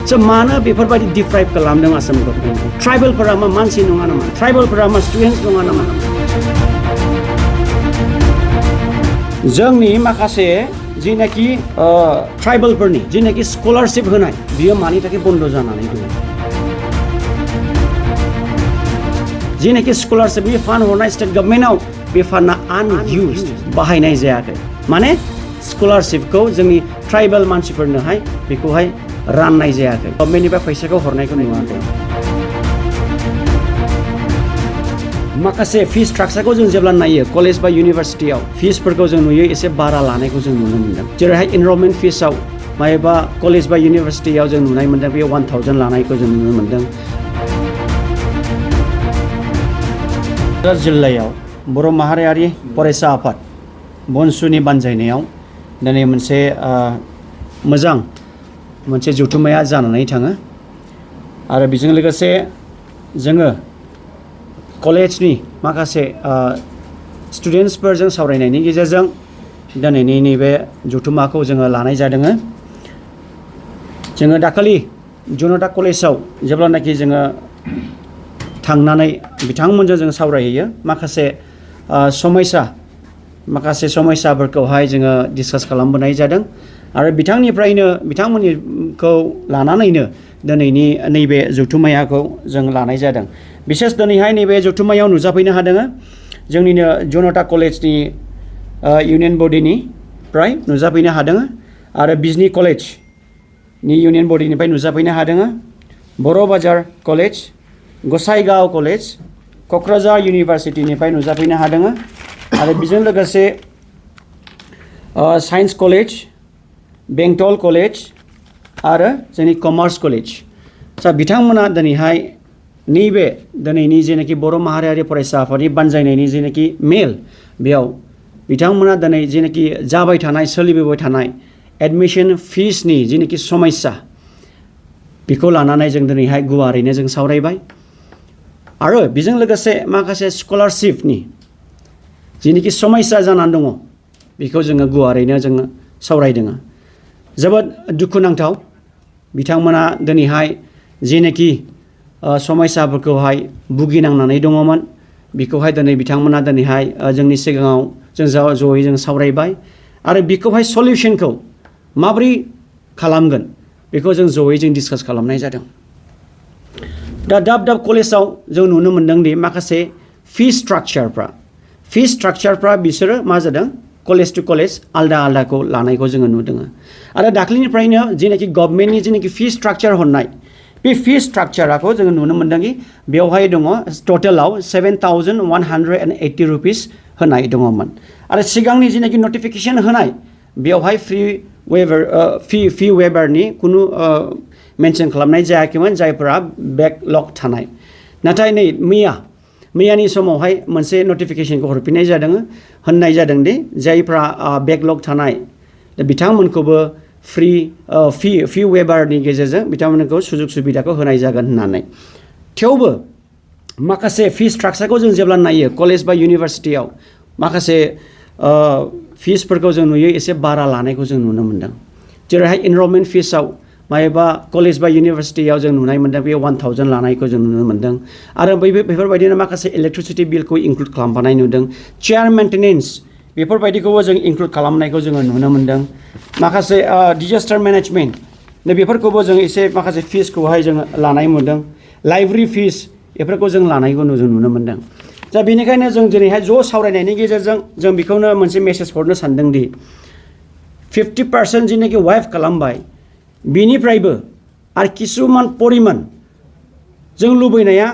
So मानो बेफोरबायदि deprive खालामदों आसाम गभर्नमेन्टआ ट्राइबेलफोरा मा मानसि नङा नामा ट्राइबेलफोरा मा स्टुडेन्टस नङा नामा जोंनि माखासे जिनाखि ट्राइबेलफोरनि जिनाखि स्कलारशिप होनाय बियो मानि थाखाय बन्द जानानै दङ जिनाखि स्कलारशिपनि फान्ड हरनाय स्टेट गभर्नमेन्टआव बे फान्डआ आनइउज्ड बाहायनाय जायाखै माने स्कलारशिपखौ जोंनि ट्राइबेल मानसिफोरनोहाय बेखौहाय राननाय जायाखै गभर्नमेन्टनिफ्राय फैसाखौ हरनायखौ नुवाखै माखासे फी स्ट्राक्चारखौ जों जेब्ला नायो कलेज बा इउनिभार्सिटियाव फिसफोरखौ जों नुयो एसे बारा लानायखौ जों नुनो मोनदों जेरैहाय एनरलमेन्ट फिसआव मायबा कलेज बा इउनिभार्सिटियाव जों नुनाय मोनदों बे 1000 लानायखौ जों नुनो मोनदों जिल्लायाव बर' माहारियारि फरायसा आफाद बनसुनि बानजायनायाव दिनै मोनसे मोजां मोनसे जथुम्माया जानानै थाङो आरो बेजों लोगोसे जोङो कलेजनि माखासे स्टुडेन्टसफोरजों सावरायनायनि गेजेरजों दिनैनि नैबे जथुम्माखौ जोङो लानाय जादों जोङो दाखालि जनता कलेजाव जेब्लानाखि जोङो थांनानै बिथांमोनजों जों सावरायहैयो माखासे समस्याफोरखौहाय जोङो डिसकास खालामबोनाय जादों आरो बिथांमोननिखौ लानानैनो दिनैनि नैबे जथुम्माखौ जों लानाय जादों बिसेस दिनैहाय नैबे जथुम्मायाव नुजाफैनो हादों जोंनिनो जनता कलेजनि इउनियन बडिनिफ्राय नुजाफैनो हादों आरो बिजनि कलेजनि इउनियन बडिनिफ्राय नुजाफैनो हादों बर' बाजार कलेज गसाइगाव कलेज क'क्राझार इउनिभार्सिटिनिफ्राय नुजाफैनो हादों आरो बेजों लोगोसे साइन्स कलेज बेंटल कलेज आरो जोंनि कमार्स कलेज बिथांमोना दिनैहाय नैबे दिनैनि जेनाखि बर' माहारियारि फरायसा आफादनि बानजायनायनि जेनाखि मेल बेयाव बिथांमोना दिनै जेनाखि जाबाय थानाय सोलिबोबाय थानाय एडमिशन फिसनि जेनाखि समस्या बेखौ लानानै जों दिनैहाय गुवारैनो जों सावरायबाय आरो बेजों लोगोसे माखासे स्कलारशिपनि जेनाखि समस्या जानानै दङ बेखौ जोङो गुवारैनो जोङो सावरायदों जोबोद दुखुनांथाव बिथांमोना दिनैहाय जेनाखि समस्याफोरखौहाय भुगिनांनानै दङमोन बेखौहाय दिनै बिथांमोना दिनैहाय जोंनि सिगाङाव जों जयै जों सावरायबाय आरो बेखौहाय सलिउसनखौ माबोरै खालामगोन बेखौ जों जयै जों डिसकास खालामनाय जादों दा दाब दाब कलेजाव जों नुनो मोनदों दि माखासे फी स्ट्राक्चारफ्रा बिसोरो मा जादों कलेज टु कलेज आलदा आलदाखौ लानायखौ जोङो नुदों आरो दाख्लैनिफ्रायनो जेनाखि गभर्नमेन्टनि जेनाखि फी स्ट्राक्चार हरनाय बे फी स्ट्राक्चारखौ जोङो नुनो मोनदों कि बेवहाय दङ टटेलाव 7,180 रुपिस होनाय दङमोन आरो सिगांनि जेनाखि नटिफिकेशन होनाय बेवहाय फी वेबारनि खुनु मेनसन खालामनाय जायाखैमोन जायफोरा बेकलग थानाय नाथाय नै मैयानि समावहाय मोनसे नटिफिकेशनखौ हरफिननाय जादों होननाय जादों दि जायफ्रा बेकलग थानाय बिथांमोनखौबो फी वेबारनि गेजेरजों बिथांमोनखौ सुजुग सुबिदाखौ होनाय जागोन होननानै थेवबो माखासे फी स्ट्राक्चारखौ जों जेब्ला नायो कलेज बा इउनिभार्सिटियाव माखासे फिसफोरखौ जों नुयो एसे बारा लानायखौ जों नुनो मोनदों जेरैहाय एनरलमेन्ट फिसआव मायबा कलेज बा इउनिभार्सिटियाव जों नुनाय मोनदों बे 1000 लानायखौ जों नुनो मोनदों आरो बेफोरबायदिनो माखासे इलेक्ट्रिसिटि बिलखौ इंक्लुड खालामफानाय नुदों चेयार मेन्टेनेन्स बेफोरबायदिखौबो जों इंक्लुड खालामनायखौ जोङो नुनो मोनदों माखासे डिजास्टार मेनेजमेन्ट बेफोरखौबो जों एसे माखासे फिसखौहाय जों लानाय मोनदों लाइब्रेरि फिस बेफोरखौ जों लानायखौ जों नुनो मोनदों दा बेनिखायनो जों दिनैहाय ज' सावरायनायनि गेजेरजों जों बेखौनो मोनसे मेसेज हरनो सानदों दि 50% जेनाखि वाइफ खालामबाय बिनिफ्रायबो आरो किसुमान परिमान जों लुबैनाया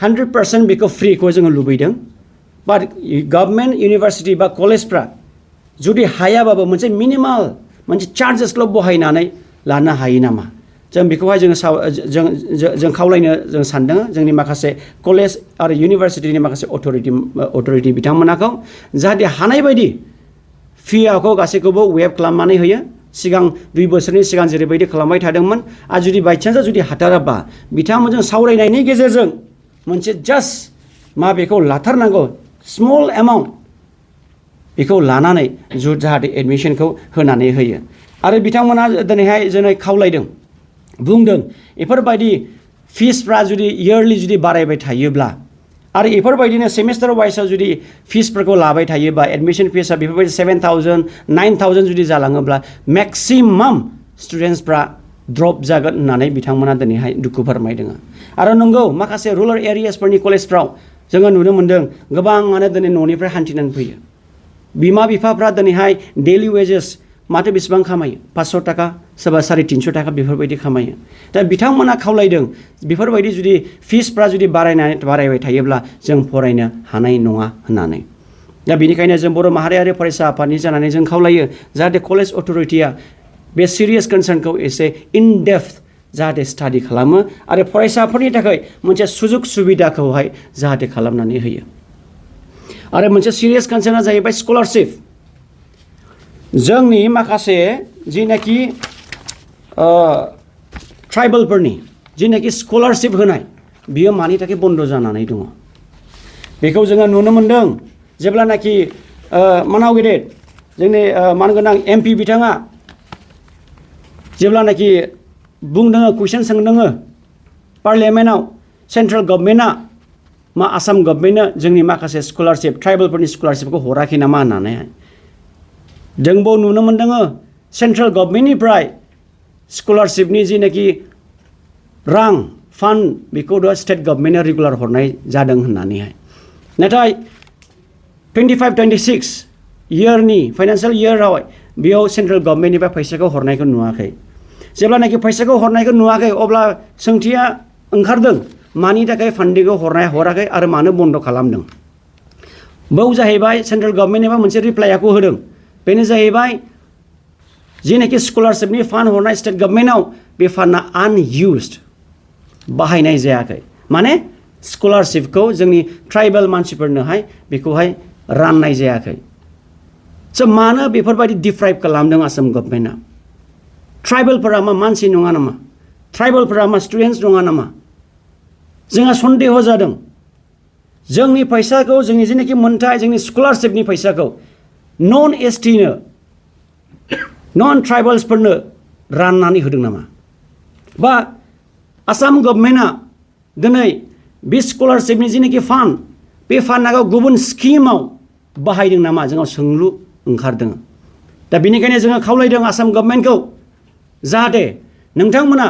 100% बेखौ फ्रिखौ जोङो लुबैदों बाट गभर्नमेन्ट इउनिभार्सिटि बा कलेजफ्रा जुदि हायाबाबो मोनसे मिनिमाल मोनसे चार्जेसल' बहायनानै लानो हायो नामा जों बेखौहाय जों खावलायनो जों सानदों जोंनि माखासे कलेज आरो इउनिभार्सिटिनि माखासे अथरिटि बिथांमोनखौ जाहाथे हानाय बायदि फिखौ गासैखौबो वेब खालामनानै होयो सिगां 2 बोसोरनि सिगां जेरैबायदि खालामबाय थादोंमोन आरो जुदि बायचान्सआव जुदि हाथाराबा बिथांमोनजों सावरायनायनि गेजेरजों मोनसे जास्ट मा बेखौ लाथारनांगौ स्मल एमाउन्ट बेखौ लानानै जाहाथे एडमिशनखौ होनानै होयो आरो बिथांमोना दिनैहाय जोंनो खावलायदों बुंदों बेफोरबायदि फिसफ्रा जुदि इयारलि जुदि बारायबाय थायोब्ला आरो बेफोरबायदिनो सेमेस्टार वाइसआव जुदि फिसफोरखौ लाबाय थायोबा एडमिशन फिसआ बेफोरबायदि 7,000 9,000 जुदि जालाङोब्ला मेक्सिमाम स्टुडेन्टसफ्रा ड्रप जागोन होननानै बिथांमोना दिनैहाय दुखु फोरमायदों आरो नंगौ माखासे रुराल एरियासफोरनि कलेजफ्राव जोङो नुनो मोन्दों गोबाङानो दिनै न'निफ्राय हान्थिनानै फैयो बिमा बिफाफ्रा दिनैहाय डेलि वेजेस माथो बेसेबां खामायो 500 थाखा सोरबा 350 थाखा बेफोरबायदि खामायो दा बिथांमोना खावलायदों बेफोरबायदि जुदि फिसफ्रा जुदि बारायबाय थायोब्ला जों फरायनो हानाय नङा होननानै दा बेनिखायनो जों बर' माहारियारि फरायसा आफादनि जानानै जों खावलायो जाहाथे कलेज अथ'रिटिया बे सिरियास कनसार्नखौ एसे इन डेप्थ जाहाथे स्टाडि खालामो आरो फरायसाफोरनि थाखाय मोनसे सुजुग सुबिदाखौहाय जाहाथे खालामनानै होयो आरो मोनसे सिरियास कनसार्नआ जाहैबाय स्कलारशिप जोंनि माखासे जिनाखि ट्राइबेलफोरनि जिनाखि स्कलारशिप होनाय बियो मानि थाखाय बन्द जानानै दङ बेखौ जोङो नुनो मोन्दों जेब्लानाखि मानाव गेदेर जोंनि मानगोनां एमपि बिथाङा जेब्लानाखि बुंदों कुइसन सोंदों पार्लियामेन्टआव सेन्ट्रेल गभर्नमेन्टआ मा आसाम गभर्नमेन्टनो जोंनि माखासे स्कलारशिप ट्राइबेलफोरनि स्कलारशिपखौ हराखै नामा होननानैहाय जोंबो नुनो मोन्दों सेन्ट्रेल गभर्नमेन्टनिफ्राय स्कलारशिपनि जिनाखि रां फान्ड बेखौ स्टेट गभर्नमेन्टआ रेगुलार हरनाय जादों होननानैहाय नाथाय 25-26 इयारनि फाइनान्सियेल इयाराव बेयाव सेन्ट्रेल गभर्नमेन्टनिफ्राय फैसाखौ हरनायखौ नुवाखै जेब्लानाखि फैसाखौ हरनायखौ नुवाखै अब्ला सोंथिया ओंखारदों मानि थाखाय फान्डिंखौ हराखै आरो मानो बन्द खालामदों बेयाव जाहैबाय सेन्ट्रेल गभर्नमेन्टनिफ्राय मोनसे रिप्लाइखौ होदों बेनो जाहैबाय जिनाखि स्कलारशिपनि फान्ड हरनाय स्टेट गभर्नमेन्टआव बे फान्डआ आनइउज्ड बाहायनाय जायाखै माने स्कलारशिपखौ जोंनि ट्राइबेल मानसिफोरनोहाय बेखौहाय राननाय जायाखै स' मानो बेफोरबायदि डिप्राइभ खालामदों आसाम गभर्नमेन्टआ ट्राइबेलफोरा मा मानसि नङा नामा ट्राइबेलफोरा मा स्टुडेन्टस नङा नामा जोंहा सन्देह जादों जोंनि फैसाखौ जोंनि जिनाखि मोन्थाय जोंनि स्कलारशिपनि फैसाखौ नन एसटिनो नन ट्राइबेल्सफोरनो राननानै होदों नामा बा आसाम गभर्नमेन्टआ दिनै बे स्कलारशिपनि जिनाखि फान्ड बे फान्डखौ गुबुन स्किमाव बाहायदों नामा जोंनाव सोंलु ओंखारदों दा बेनिखायनो जोङो खावलायदों आसाम गभर्नमेन्टखौ जाहाथे नोंथांमोना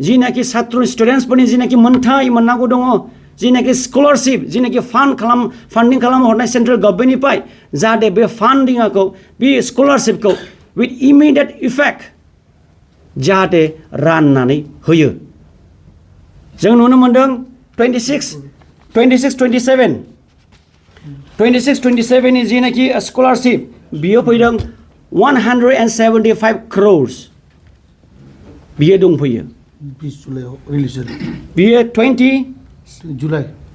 जिनाखि छात्र स्टुडेन्टसफोरनि जिनाखि मोन्थाय मोननांगौ दङ जिनाखि स्कलारशिप जिनाखि फान्डिं खालाम हरनाय सेन्ट्रेल गभर्नमेन्टनिफ्राय जाहाथे बे फान्डिंखौ बे स्कलारशिपखौ विथ इमिडियेट इफेक्ट जाहाथे राननानै होयो जों नुनो मोन्दों 26-27 नि जिनाखि स्कलारशिप बियो फैदों 175 crores बियो दंफैयो 20 जुलाइआव रिलिज जादों बियो 20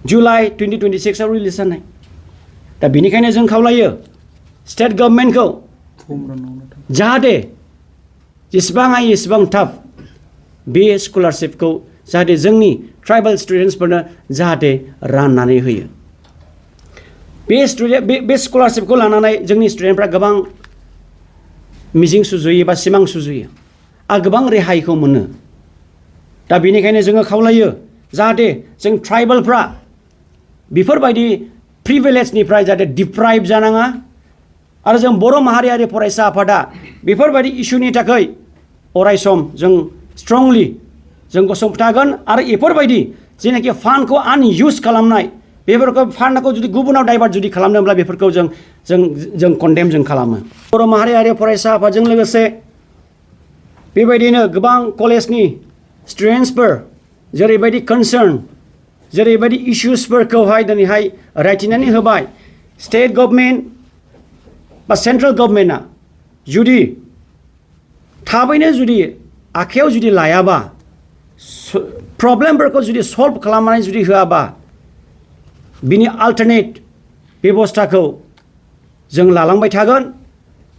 जुलाइ 2026 आव रिलिज जानाय दा बेनिखायनो जों खावलायो स्टेट गभर्नमेन्टखौ जाहाथे जेसेबां हायो एसेबां थाब बे स्कलारशिपखौ जाहाथे जोंनि ट्राइबेल स्टुडेन्टसफोरनो जाहाथे राननानै होयो बे स्कलारशिपखौ लानानै जोंनि स्टुडेन्टफ्रा गोबां मिजिं सुजुयो बा सिमां सुजुयो आरो गोबां रेहायखौ मोनो दा बेनिखायनो जोङो खावलायो जाहाथे जों ट्राइबेलफ्रा बेफोरबायदि प्रिभिलेजनिफ्राय जाहाथे डिप्राइभ जानाङा आरो जों बर' माहारियारि फरायसा आफादा बेफोरबायदि इस्युनि थाखाय अरायसम जों स्ट्रंलि जों गसंथागोन आरो बेफोरबायदि जेनाखि फान्डखौ आनइउज खालामनाय बेफोरखौ फान्डखौ जुदि गुबुनाव डाइभार्ट जुदि खालामदोंब्ला बेफोरखौ जों कन्डेम जों खालामो बर' माहारियारि फरायसा आफादजों लोगोसे बेबायदिनो गोबां कलेजनि स्टुडेन्टसफोर जेरैबायदि कनसार्न जेरैबायदि इस्युसफोरखौहाय दिनैहाय रायथिनानै होबाय स्टेट गभर्नमेन्ट बा सेन्ट्रेल गभर्नमेन्टआ जुदि थाबैनो जुदि आखायाव जुदि लायाबा प्रब्लेमफोरखौ जुदि सल्भ खालामनानै जुदि होआबा बिनि आल्टारनेट बेबस्थाखौ जों लालांबाय थागोन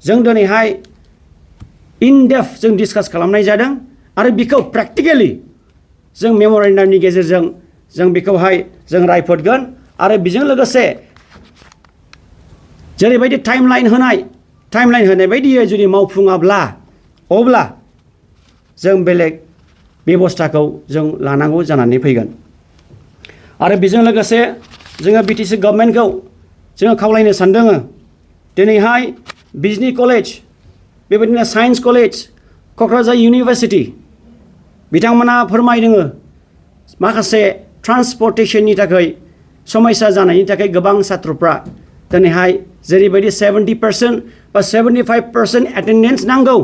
जों दिनैहाय इन डेप्थ जों डिसकास खालामनाय जादों आरो बेखौ प्रेक्टिकेलि जों मेम'रेन्डामनि गेजेरजों जों बेखौहाय जों रायफोदगोन आरो बेजों लोगोसे जेरैबायदि टाइमलाइन होनाय बायदियै जुदि मावफुङाब्ला अब्ला जों बेलेग बेबस्थाखौ जों लानांगौ जानानै फैगोन आरो बेजों लोगोसे जोङो BTC गभर्नमेन्टखौ जोङो खावलायनो सानदों दिनैहाय बिजनि कलेज बेबायदिनो साइन्स कलेज क'क्राझार इउनिभारसिटि बिथांमोना फोरमायदों माखासे ट्रान्सपर्टेशननि थाखाय समस्या जानायनि थाखाय गोबां छात्रफ्रा दिनैहाय जेरैबायदि 70% बा 75% एटेन्डेन्स नांगौ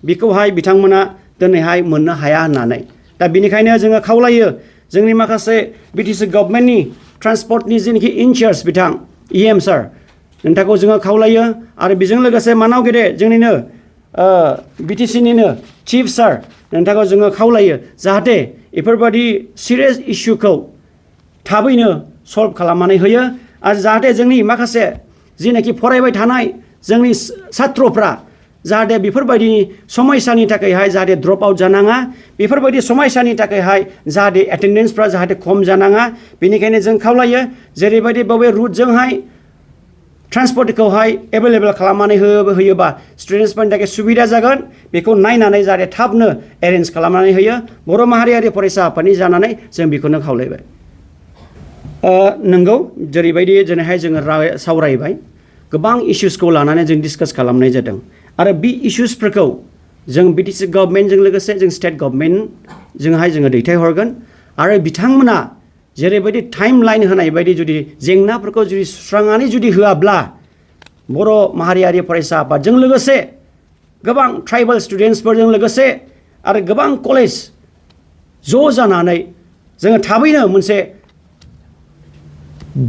बेखौहाय बिथांमोना दिनैहाय मोननो हाया होननानै दा बेनिखायनो जोङो खावलायो जोंनि माखासे BTC गभर्नमेन्टनि ट्रान्सपर्टनि जेनाखि इनचार्ज बिथां EM सार नोंथांखौ जोङो खावलायो आरो बेजों लोगोसे मानाव गेदे जोंनिनो BTCनिनो चिफ सार नोंथांखौ जोङो खावलायो जाहाथे बेफोरबायदि सिरियास इस्युखौ थाबैनो सल्भ खालामनानै होयो आरो जाहाथे जोंनि माखासे जेनाखि फरायबाय थानाय जोंनि छात्रफ्रा जाहाथे बेफोरबायदि समस्यानि थाखायहाय जाहाथे ड्रप आउट जानाङा बेफोरबायदि समस्यानि थाखायहाय जाहाथे एटेन्डेन्सफ्रा जाहाथे खम जानाङा बेनिखायनो जों खावलायो जेरैबायदि बबे रुटजोंहाय ट्रान्सपर्टखौहाय एभेलेबल खालामनानै होयोबा स्टुडेन्टसफोरनि थाखाय सुबिदा जागोन बेखौ नायनानै जाहाथे थाबनो एरेन्ज खालामनानै होयो बर' माहारियारि फरायसा आफादनि जानानै जों बेखौनो खावलायबाय नंगौ जेरैबायदि दिनैहाय जोङो सावरायबाय गोबां इस्युसखौ लानानै जों डिसकास खालामनाय जादों आरो बे इस्युसफोरखौ जों BTC गभर्नमेन्टजों लोगोसे जों स्टेट गभर्नमेन्टजोंहाय जोङो दैथायहरगोन आरो बिथांमोना जेरैबायदि टाइम लाइन होनाय बायदि जुदि जेंनाफोरखौ जुदि सुस्रांनानै जुदि होआब्ला बर' माहारियारि फरायसा आफादजों लोगोसे गोबां ट्राइबेल स्टुडेन्टसफोरजों लोगोसे आरो गोबां कलेज ज' जानानै जोङो थाबैनो मोनसे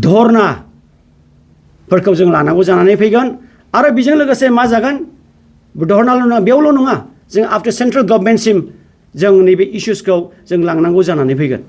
धरनाफोरखौ जों लानांगौ जानानै फैगोन आरो बेजों लोगोसे मा जागोन धरनाल' नङा बेयावल' नङा जों आफ्टार सेन्ट्रेल गभर्नमेन्टसिम जों नैबे इस्युसखौ जों लांनांगौ जानानै फैगोन